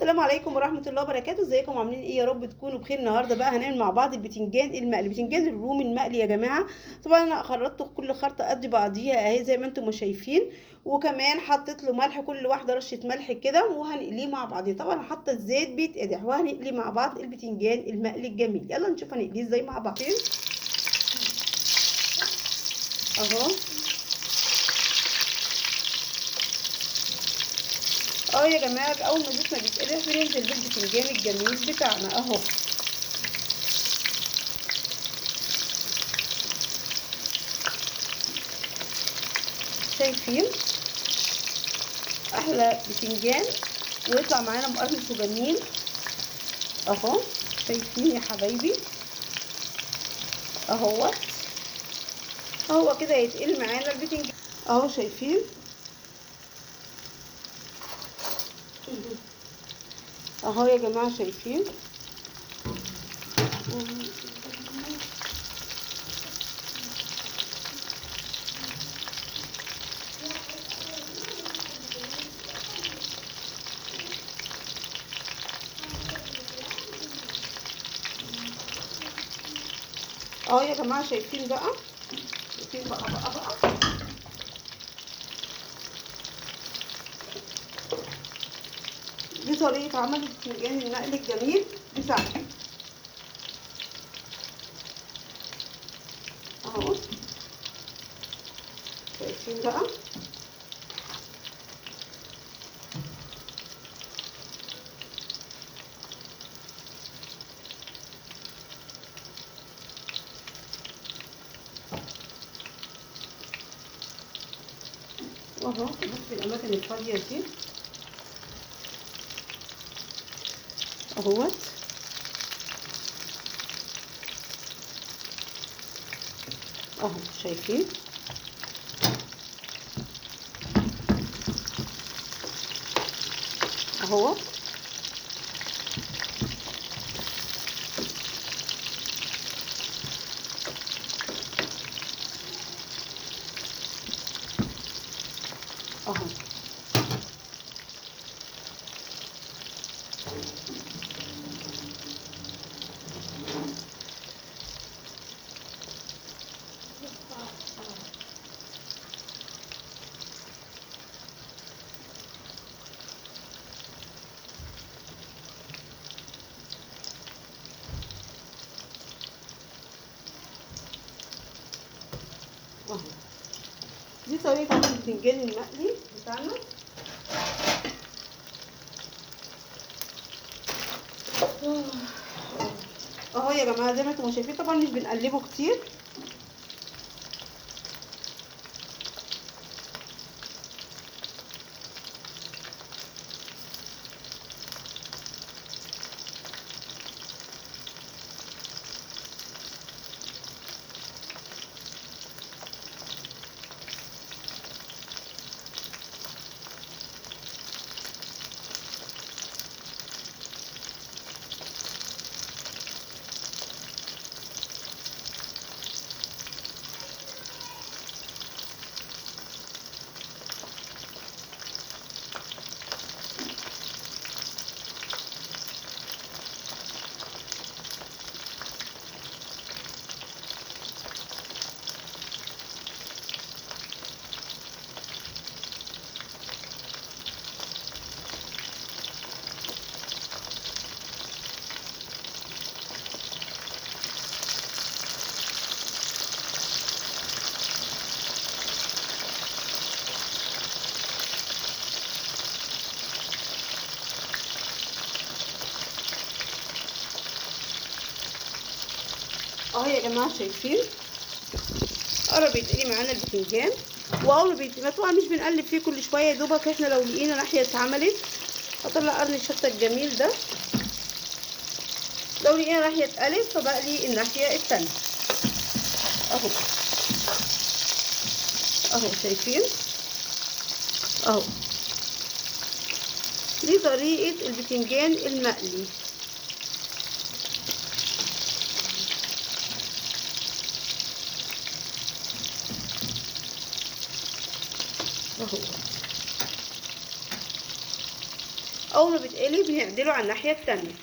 السلام عليكم ورحمة الله وبركاته. ازيكم عاملين ايه؟ يا رب تكونوا بخير. النهارده بقى هنعمل مع بعض البتنجان المقلي، بتنجان الرومي المقلي يا جماعة. طبعا انا خرطته كل خرطه قد بعضيها اهي زي ما انتم ما شايفين، وكمان حطيت له ملح، كل واحدة رشه ملح كده، وهنقليه مع بعض. طبعا حاطه الزيت بيتقدح، وهنقلي مع بعض البتنجان المقلي الجميل. يلا نشوف هنقليه ازاي مع بعض اهو. يا جماعة اول ما زيتنا بيتقدح بننزل بالبتنجان الجميل بتاعنا اهو. شايفين احلى بتنجان ويطلع معانا مقرمش وجميل اهو. شايفين يا حبايبي اهوت اهو كده هيتقل معانا البتنجان اهو. شايفين اهو يا جماعة، شايفين اهو يا جماعة، شايفين بقى، شايفين بقى بقى بقى. دي طريقة عمل البتنجان المقلي الجميل بتاعنا اهو. شايفين بقى اهو. بص الاماكن الفاضية دي اهوت. اهو شايفين اهوت. اهو اهو. دي طريقة عمل البتنجان المقلي بتاعنا. اهو يا جماعة زي ما انتم شايفين، طبعا مش بنقلبه كتير. اهو يا جماعة شايفين قرب يتقلي معانا البتنجان. واول ما بيتقلي طبعا مش بنقلب فيه كل شوية، يا دوبك احنا لو لقينا ناحية اتعملت اطلع قرن الشطه الجميل ده، لو لقينا ناحية اتقلت فبقلي الناحية التانية اهو. اهو شايفين اهو. دي طريقه البتنجان المقلي. اهو اول ما بيتقلي بنعدله على الناحية التانية.